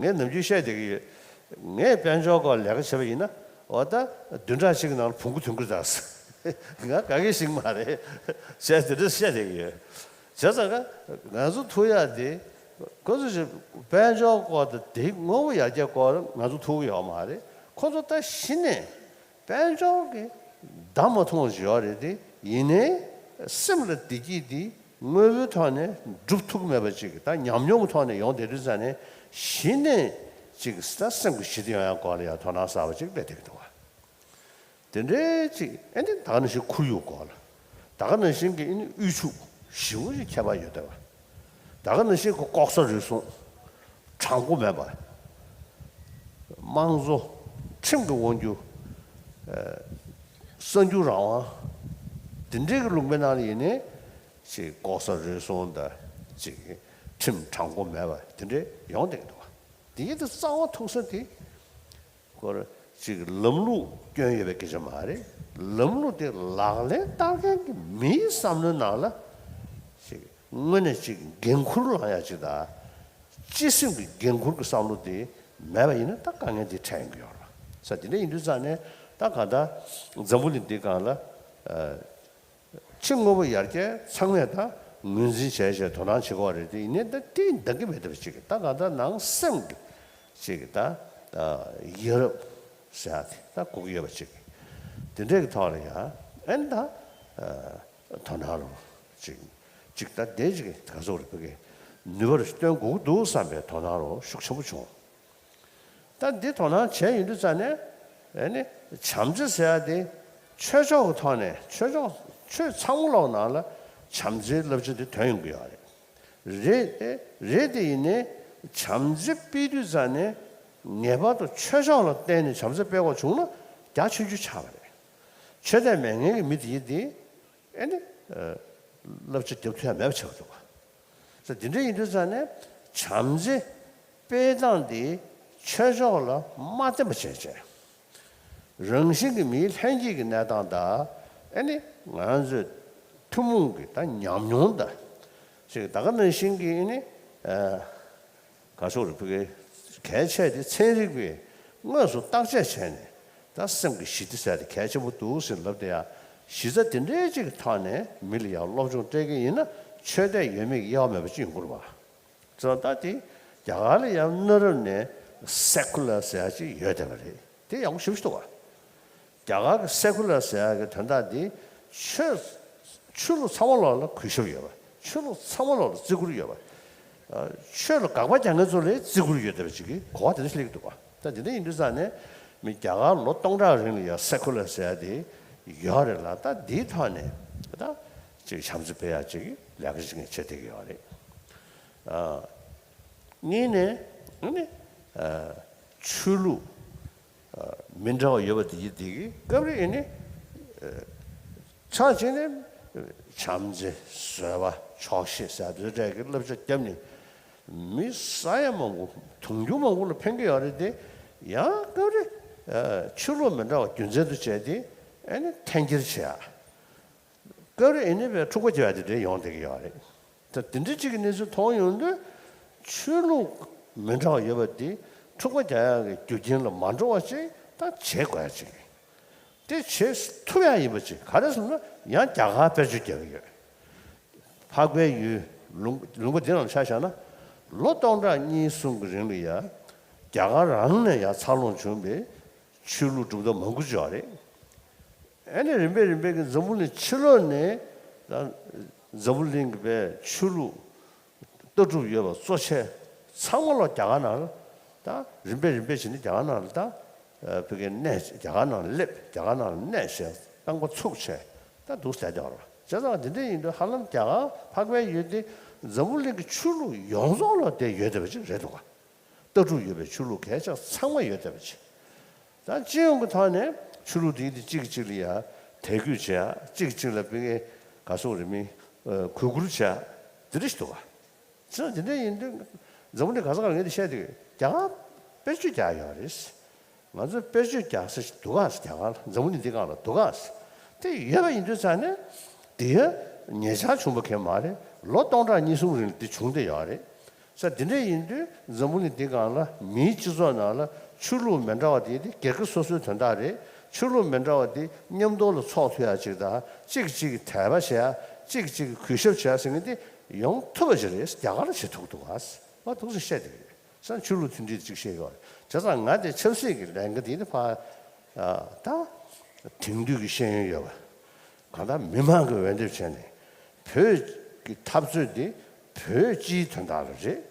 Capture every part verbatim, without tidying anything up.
ངས་ནམ་རྒྱུན་བཤད་བསྡད་ཀྱི་ཡོད། ངས་དཔལ་འབྱོར་སྐོར་ལས་ཀ་བྱས་པ་ཡིན་ན། འོ་ད་བདུན་ཕྲག་གཅིག་གི་ནང་ལ་བོང་གུ་ཐོན་གྱི་རེད་ད། ང་ག་གེ་ཞིག་མ་རེད། བྱས་དེ་འདྲ་བཤད་བསྡད་ཀྱི་ཡོད། བྱས་ཙང་ཀ་ང་ཚོ་ཐུག་ཡག་དེ། ཁོ་ཚོ་ཞིག་དཔལ་འབྱོར་སྐོར་དང་དེ་དངོས་པོ་ཡར་རྒྱས་སྐོར་ང་ཚོ་ཐུག་གི་ཡོད་མ་རེད། ཁོ་ཚོ་ད་གཞི་ནས། དཔལ་འབྱོར་གྱི་བདག་མ་མཐོང་ཞིག་ཡོད་རེད་དེ། ཡིན་ནའི་སེམས་ལ་བདེ་སྐྱིད་དེ་དངོས་པོའི་ཐོག་ནས་སྒྲུབ་ཐུབ་མེད་པ་ཅིག་ད་ཉམས་མྱོང་གི་ཐོག་ནས་ཡོང་བསྡད་དུས་ཙང་ནས། གཞི་ནས་ཅིག་ད་སེམས་ཀྱི་ཞི་བདེ་ཡོང་ཡག་སྐོར་ལ་ཡང་དོ་སྣང་གསར་པ་ཅིག་སླེབས་བསྡད་ཀྱི་འདུག་བ། དེ་འདྲའི་ཅིག་ཨེ་ནི་ད་ག་ནང་བཞིན་ཁོར་ཡུག་སྐོར་ལ། ད་ག་ནང་བཞིན་གྱི་ཨེ་ནི་དབུལ་ཕྱུག་ཞེ་པོ་ཅིག་ཁྱད་པར་ཡོད་བསྡད་པ། ད་ག་ནང་བཞིན་གྱི་ལྐོག་ཟ་རུལ་སུངས། དྲང་པོ་མེད་པ། དམངས་གཙོ། ཁྲིམས་ཀྱི་དབང་སྒྱུར། ཨ། གསར་འགྱུར་རང་དབང་། དེ་འདྲའི་གི་ལུང་པའི་ནང་ལ་ཡིན་ནའི། ཅིག་ལྐོག་ཟ་རུལ་སུངས་དང་། ཅིག་ཁྲིམས་དྲང་པོ་མེད་པ་དེ་འདྲའི་ཡོང་བསྡད་ཀྱི་འདུག་བ། དེའི་དེ་རྩ་བ་ཐུག་ས་དེ། ཁོར་ཅིག་ལམ་ལུགས་སྐྱོན་ཡོད་པའི་སྐད་ཆ་མ་རེད། ལམ་ལུགས་དེ་ལག་ལེན་བསྟར་མཁན་གྱི་མིའི་བསམ་བློའི་ནང་ལ། ཅིག་དངོས་གནས་ཅིག་འགན་འཁུར་བླང་ཡག་ཅིག་དང་། སྤྱི་སེམས་ཀྱི་འགན་འཁུར་གྱི་བསམ་བློ་དེ་མེད་པ་ཡིན་ན། ད་དཀའ་ངལ་དེ་འཕྲད་ཡོང་གི་ཡོད་རེད། ས་དེ་འདྲ་ཡིན་དུས་ཙང་ནས། ད་ག་ད་འཛམ་བུ་གླིང་འདི་སྒང་ལ། ཨ། ཕྱི་དངོས་པོ་ཡར་རྒྱས་ཚང་མས་ད་ངོས་འཛིན་བྱས་བྱས་དོ་སྣང་བྱེད་ཀྱི་ཡོད་རེད་དེ། ཡིན་ནའི་ད་དེ་འདང་གི་མེད་པ་ཅིག་ད་ག་ད་ནང་སེམས་ཀྱི་ཅིག་ད། ཨ། ཡ་རབས་ཟེར་ཡག་དེ་ད་དགོས་ཀྱི་ཡོད་པ་ཅིག་དེ་འདྲའི་གི་ཐོག་ལ་ཡང་ཨེ་ནི་ད། ཨ། དོ་སྣང་རོགས་ཅིག་ཅིག་ད་དེ་ཅིག་ག་ཚོད་རེད། བོད་ཀྱི་ནུས་པ་རེ་སྟོན་དགོས་ཀྱི་འདུག་བསམ་པའི་དོ་སྣང་རོགས་ཤུགས་ཆེན་པོ་བྱུང་། ད་འདི་དོ་སྣང་བྱས་ཡོང་དུས་ཙང་ནས། ཨེ་ནི་བྱམས་བརྩེ་ཟེར་ཡག་དེ་ཆོས་ཕྱོགས་ཀྱི་ཐོག་ནས། ཆོས་ཕྱོགས། ཆོས་ཚང་མ་ལོག་ནང་ལ་བྱམས་བརྩེའི་བསླབ་བྱ་དེ་ཐོན་ཡོང་གི་ཡོད་རེད། རེད་དེ། རེད་དེ། ཡིན་ནའི་བྱམས་བརྩེ་སྤེལ་དུས་ཙང་ནས། ངེས་པར་དུ་ཆོས་ཕྱོགས་ལ་བརྟེན་ནས་བྱམས་བརྩེ་སྤེལ་དགོས་བྱུང་ན་རྒྱ་ཆུང་ཆུང་ཆགས་པ་རེད། ཆོས་དད་མེད་མཁན་གྱི་མི་དེ་ཡིན་དེ། ཨེ་ནི། ཨ། བསླབ་བྱ་རྒྱབ་ཐུབ་ཡག་མེད་པ་ཆགས་འདུག་བ། ས་དེ་འདྲ་ཡིན་དུས་ཙང་ནས་བྱམས་བརྩེ་སྤེལ་སྟངས་དེ་ཆོས་ཕྱོགས་ལ་མ་བརྟེན་པ་བྱས་བྱས། རང་བཞིན་གྱི་མིའི་ལྷན་སྐྱེས་ཀྱི་གནས་སྟངས་དང་། ཨེ་ནི་ང་ཚོའི་ཐུན་མོང་གི་ད་ཉམས་མྱོང་དང་། ཅིག་ད་ག་ནང་བཞིན་གྱི་ཨེ་ནི། ཨ། ག་ཚོད་རེད། བོད་སྐད་གལ་ཆེ་དེ་ཚན་རིག་པས་དངོས་སུ་བརྟག་དཔྱད་བྱས་ནས། ད་སེམས་ཀྱི་ཞི་བདེ་ཟེར་དེ་གལ་ཆེན་པོ་འདུག་ཟེར་ལབ་དེ་ཡང་། གཞི་རྩ་དེ་འདྲའི་ཅིག་གི་ཐོག་ནས་མི་ལ་ཡང་སློབ་སྦྱོང་སྤྲད་ཀྱི་ཡིན་ན། ཆོས་དད་ཡོད་མེད་ཀྱི་དབྱེ་བ་མེད་པ་ཅིག་ཡོང་གི་རེད་བ། ཙང་ད་དེ་རྒྱ་གར་ལ་ཡང་གནའ་རབས་ནས་སེ་ཀུ་ལར་ཟེར་ཡག་ཅིག་ཡོད་བསྡད་པ་རེད། དེ་ཡག་པོ་ཞེ་པོ་ཞིག་འདུག་བ། རྒྱ་གར་གྱི་སེ་ཀུ་ལར་ཟེར་ཡག་གི་དོན་དག་འདི། ཆོས། ཆོས་ལུགས་ཚང་མ་ལོག་ལ་གུས་ཞབས་ཡོད་པ། ཆོས་ལུགས་ཚང་མ་ལོག་ལ་བརྩི་བཀུར་ཡོད་པ། ཨ། ཆོས་ལ་དགག་པ་རྒྱག་མཁན་ཚོ་ལ་བརྩི་བཀུར་ཡོད་བསྡད་པ་ཅིག་གི་གོ་བ་དེ་འདྲ་ཞིག་སླེབས་ཀྱི་འདུག་བ། ད་དེ་འདྲ་ཡིན་དུས་ཙང་ནས། མི་རྒྱ་གར་ལོ་སྟོང་ཕྲག་རིང་ལ་ཡང་སེ་ཀུ་ལར་ཟེར་ཡག་དེ་ཡོད་རེད་ལ། ད་འདིའི་ཐོག་ནས་ད་ཅིག་བྱམས་བརྩེ་སྤེལ་ཡག་ཅིག་ལས་ཀ་ཅིག་ངས་བྱེད་བསྡད་ཀྱི་ཡོད་རེད། ཨ། གཉིས་ནས་ཨ་ནི། ཨ། ཆོས་ལུགས། ཨ། མི་འདྲ་བ་ཡོད་པ་དེ་གྱིས་དེ་གི་སྐབས་རེ་ཨེ་ནི། ཨ། ཆ་བཞག་ནས་བྱམས་བརྩེ། བཟོད་པ། ཆོག་ཤེས་ཟེར་དེ་འདྲ་གི་བསླབ་བྱ་བརྒྱབ་ནས། མི་ས་ཡ་མང་པོ། དུང་ཕྱུར་མང་པོ་ལ་ཕན་གྱི་ཡོད་རེད་དེ། ཡང་སྐབས་རེ། ཨ། ཆོས་ལུགས་མི་འདྲ་བ་རྒྱུ་མཚན་དུ་བྱས་ཏེ་ཨེ་ནི་འཐེན་འཁྱེར་བྱེད་ཡག་སྐབས་རེ་ཨེ་ནི་བས་འཁྲུག་པ་རྒྱག་ཡག་དེ་འདྲ་ཡོང་བསྡད་ཀྱི་ཡོད་རེད། ད་དེ་འདྲ་ཅིག་གི་གནས་ཚུལ་མཐོང་ཡོང་དུས། ཆོས་ལུགས་མི་འདྲ་བ་ཡོད་པ་དེ་འཁྲུག་པ་རྒྱག་ཡག་གི་རྒྱུ་རྐྱེན་ལ་མ་འགྲོ་བ་ཅིག་ད་བྱེད་དགོས་ཡག་ཅིག་དེ་བྱེད་ཐུབ་ཡག་ཡིན་པ་ཅིག་ག་རེ་ཟེར་ན། ཡང་རྒྱ་གར་དཔེར་བརྗོད་རྒྱག་གི་ཡོད། འཕགས་པའི་ཡུལ། ལུང་། ལུང་པ་འདི་ནང་ཆ་བཞག་ན། ལོ་སྟོང་ཕྲག་གཉིས་གསུམ་གྱི་རིང་ལ་ཡང་རྒྱ་གར་རང་ནས་ཡང་འཚར་ལོངས་བྱུང་བའི་ཆོས་ལུགས་གྲུབ་མཐའ་མང་པོ་ཅིག་ཡོད་རེད། ཨ་ནི་རིམ་པས་རིམ་པས་ཀྱི་འཛམ་བུ་གླིང་ཕྱི་ལོགས་ནས། ད་འཛམ་བུ་གླིང་གི་པའི་ཆོས་ལུགས་ལྟ་གྲུབ་ཡོད་པ་གཙོ་ཆེ་ཚང་མ་ལོག་རྒྱ་གར་ནང་ལ། ད་རིམ་པས་རིམ་པས་བྱས་ནས་རྒྱ་གར་ནང་ལ། ད་བོད་སྐད་གནས། རྒྱ་གར་ནང་ལ་སླེབས། རྒྱ་གར་ནང་ལ་གནས་བྱས། རྐང་པ་ཚུགས་བྱས། ད་འདུག་སེ་བསྡད་ཡོད་རེད། བྱས་ཙང་འདི་འདྲ་ཡིན་དུས་ཧ་ལམ་རྒྱ་གར་འཕགས་པའི་ཡུལ་དེ་འཛམ་བུ་གླིང་གི་ཆོས་ལུགས་ཡོངས་རྫོགས་ལ་དེ་ཡོད་བསྡད་པ་ཅིག་རེད་འདུག་ག་ལྟ་གྲུབ་ཡོད་པའི་ཆོས་ལུགས་གལ་ཆེ་ཚང་མ་ཡོད་བསྡད་པ་ཅིག་ད་སྤྱི་ཡོངས་ཀྱི་ཐོག་ནས་ཆོས་ལུགས་དེ་དེ་གཅིག་གིས་གཅིག་ལ་ཡ་དད་གུས་བྱེད་ཡ། གཅིག་གིས་གཅིག་ལ་བོད་སྐད་ག་སོགས་རེད། མི་གུས་བཀུར་བྱེད་ཡ། དེ་འདྲ་ཞིག་འདུག་ག་ཅི་ན་དེ་འདྲ་ཡིན་དུས། འཛམ་བུ་གླིང་ག་ས་ག་ལ་ངས་དེ་བཤད་དུས། རྒྱ་གར་དཔེར་བརྗོད་རྒྱག་ཡོད་རེད། ང་ཚོས་དཔེར་བརྗོད་རྒྱག་ས་ཞིག་འདུག་ག་རྒྱ་གར་ལ། འཛམ་བུ་གླིང་འདི་སྒང་ལ་འདུག་ག་དེ་ཡོད་པ་ཡིན་དུས་ཙང་ནས། དེ་ཡང་ཉེ་ཆར་བྱུང་བ་གང་མ་རེད། ལོ་སྟོང་ཕྲག་གཉིས་གསུམ་རིང་ལ་དེ་བྱུང་བསྡད་ཡོད་རེད། ས་འདི་འདྲ་ཡིན་དུས་འཛམ་བུ་གླིང་འདི་སྒང་ལ་མིའི་སྤྱི་ཚོགས་ནང་ལ་ཆོས་ལུགས་མི་འདྲ་བ་དེ་དེ་སྒེར་གྱི་སོ་སོའི་དོན་དག་རེད། ཆོས་ལུགས་མི་འདྲ་བ་དེ་མཉམ་དུ་ལ་ཚོགས་ཐུབ་ཡ་ཅིག་དང་གཅིག་གཅིག་གི་དད་པ་བྱེད་ཡ་གཅིག་གཅིག་གི་གུས་ཞབས་བྱེད་ཡ་ཟེར་མཁན་དེ་ཡོང་ཐུབ་པ་ཅིག་རེད། རྒྱ་གར་ལ་བྱེད་ཐུབ་འདུག་ག་ཨ་ཐུགས་སུ་བཤད་དེ་ཡོད། བྱས་ཙང་ཆོས་ལུགས་མཐུན་སྒྲིལ་གཅིག་བཤད་ཡོད་རེད། བྱས་ཙང་ང་དེ་ཆབ་སྲིད་ཀྱི་ལས་འགུལ་དེ་ནི་ཕ་ད་དེང་དུས་ཀྱི་ཤེས་ཡོན་ཡོད་པ། གང་ལྟར་མི་མང་གི་འོས་འདེམས་བྱས་ནས་བོད་ཀྱི་འཐབ་རྩོད་འདི་བོད་སྤྱིའི་དོན་དག་ལ་རེད།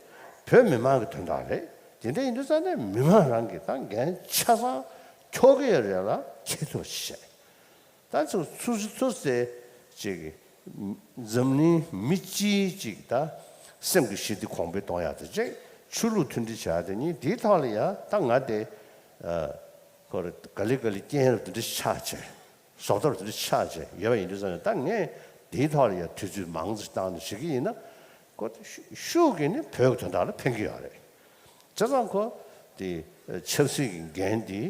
བོད་མི་མང་གི་དོན་དག་རེད། དེ་འདྲ་ཡིན་དུས་ཙང་ནས་མི་མང་རང་གིས་ད་འགན་ཆ་ཚང་འཁྱོག་གི་ཡོད་རེད་ལ་འཁྱེར་ཐུབ་པ་ཞིག་བྱས། ད་ཚོ་ཚུར་ཚུར་ཚེ་ཅིག་འཛམ་གླིང་མི་སྤྱིའི་ཅིག་ད་སེམས་ཀྱི་ཞི་བདེ་གོང་འཕེལ་གཏོང་ཡག་དེ་ཅིག་ཆོས་ལུགས་མཐུན་སྒྲིལ་བྱ་ཡག་དེ་གཉིས་དེའི་ཐོག་ལ་ཡ་ད་ང་དེ་ཁོ་རེ་ག་ལེ་ག་ལེ་རྐྱེན་རབ་དེ་འདྲ་ཆགས་བྱས། བཟོ་ལྟ་རུ་དེ་འདྲ་ཆགས་བྱས་ཡོད་པ་ཡིན་དུས་ཙང་ནས་ད་ངས་དེའི་ཐོག་ལ་ཡང་དུས་ཚོད་མང་ཙམ་བཏང་ནས་བྱེད་ཀྱི་ཡིན་ན། ཁོ་ཤུ་ཤུགས་ཀྱིས་ནི་བོད་ཀྱི་དོན་དག་ལ་ཕན་གྱི་ཡོད་རེད། བྱས་ཙང་ཁོ་དེ་ཆབ་སྲིད་ཀྱི་འགན་དེ་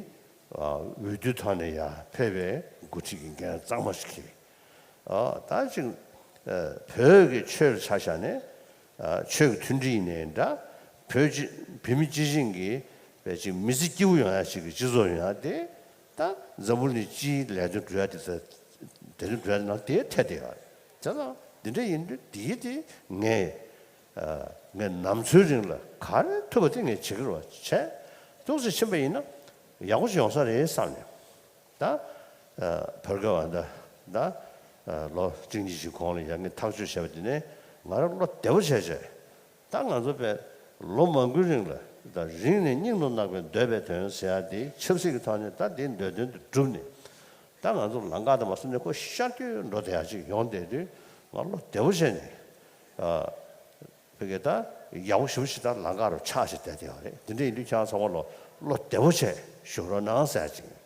འོས་བསྡུའི་ཐོག་ནས་ཡར་ཕེབས་པའི་འགོ་ཁྲིད་ཀྱི་འགན་གཙང་མ་ཞིག་འཁྱེར། ད་ཅིག་བོད་ཀྱི་ཆོས་ལ་ཆ་བཞག་ནས། ཆོས་ཀྱི་མཐུན་སྒྲིལ་ཡིན་ནའི་འདྲ། བོད་སྤྱི་བོད་མི་སྤྱི་བྱིངས་ཀྱི་བས་ཅིག་མི་ཚེ་སྐྱིད་པོ་ཡོང་ཡ་ཞིག་གི་སྤྱི་ཚོགས་ཡོང་ཡ་དེ་ད་འཛམ་བུ་གླིང་སྤྱིའི་ལས་དོན་སྒྲུབ་ཡ་དེ་ཚོ་དེ་ཚོ་སྒྲུབ་ཡ་དེ་ནང་དེ་ཐེ་བསྡད་ཡོད་རེད། བྱས་ཙང་འདི་འདྲ་ཡིན་དུས་དེའི་དེ་ངས་ངས་ནམ་འཚོའི་རིང་ལ་ག་རེ་ཐུབ་པ་དེ་ངས་བྱེད་ཀྱི་རེད་བ། བྱས་འདུག་སེ་ཕྱིན་པ་ཡིན་ན་ཡག་པོ་ཞིག་ཡོང་ས་རེད་བསམ་ནས། ད་བར་སྐབས་ཨ་ད་ད་ལོ་གཅིག་གཉིས་ཤིག་གོང་ལ་ཡ་ངས་ཐག་གཅོད་བྱས་པ་དེ་ནས་ང་རང་བློ་བདེ་པོ་བྱས་བྱས། ད་ང་ཚོ་པས་ལོ་མང་པོའི་རིང་ལ་ད་རིང་ནས་སྙིང་དུ་བརྣག་པའི་འདོད་པའི་དོན་ཟེར་ཡ་དེ་ཆབ་སྲིད་ཀྱི་ཐོག་ནས་ད་དེའི་འདོད་དོན་དེ་བསྒྲུབས་ནས། ད་ང་ཚོ་ལམ་ཁ་དང་མ་སོང་ནས་ཁོ་ཤར་བསྐྱོད་འགྲོ་བསྡད་ཡ་ཅིག་ཡོང་བསྡད་དུས་ང་བློ་བདེ་པོ་བྱས་ནས། ཕ་གི་ད་ཡག་པོ་ཞེ་པོ་ཞིག་ད་ལམ་ཁ་རུ་ཆགས་ཤིག་བསྡད་དེ་ཡོད་རེད། དེ་འདྲ་ཡིན་དུས་ཁྱེད་རང་ཚང་མ་ལོ་བློ་བདེ་པོ་བྱས་བཞུགས་རོགས་གནང་ཟེར་ཅིག་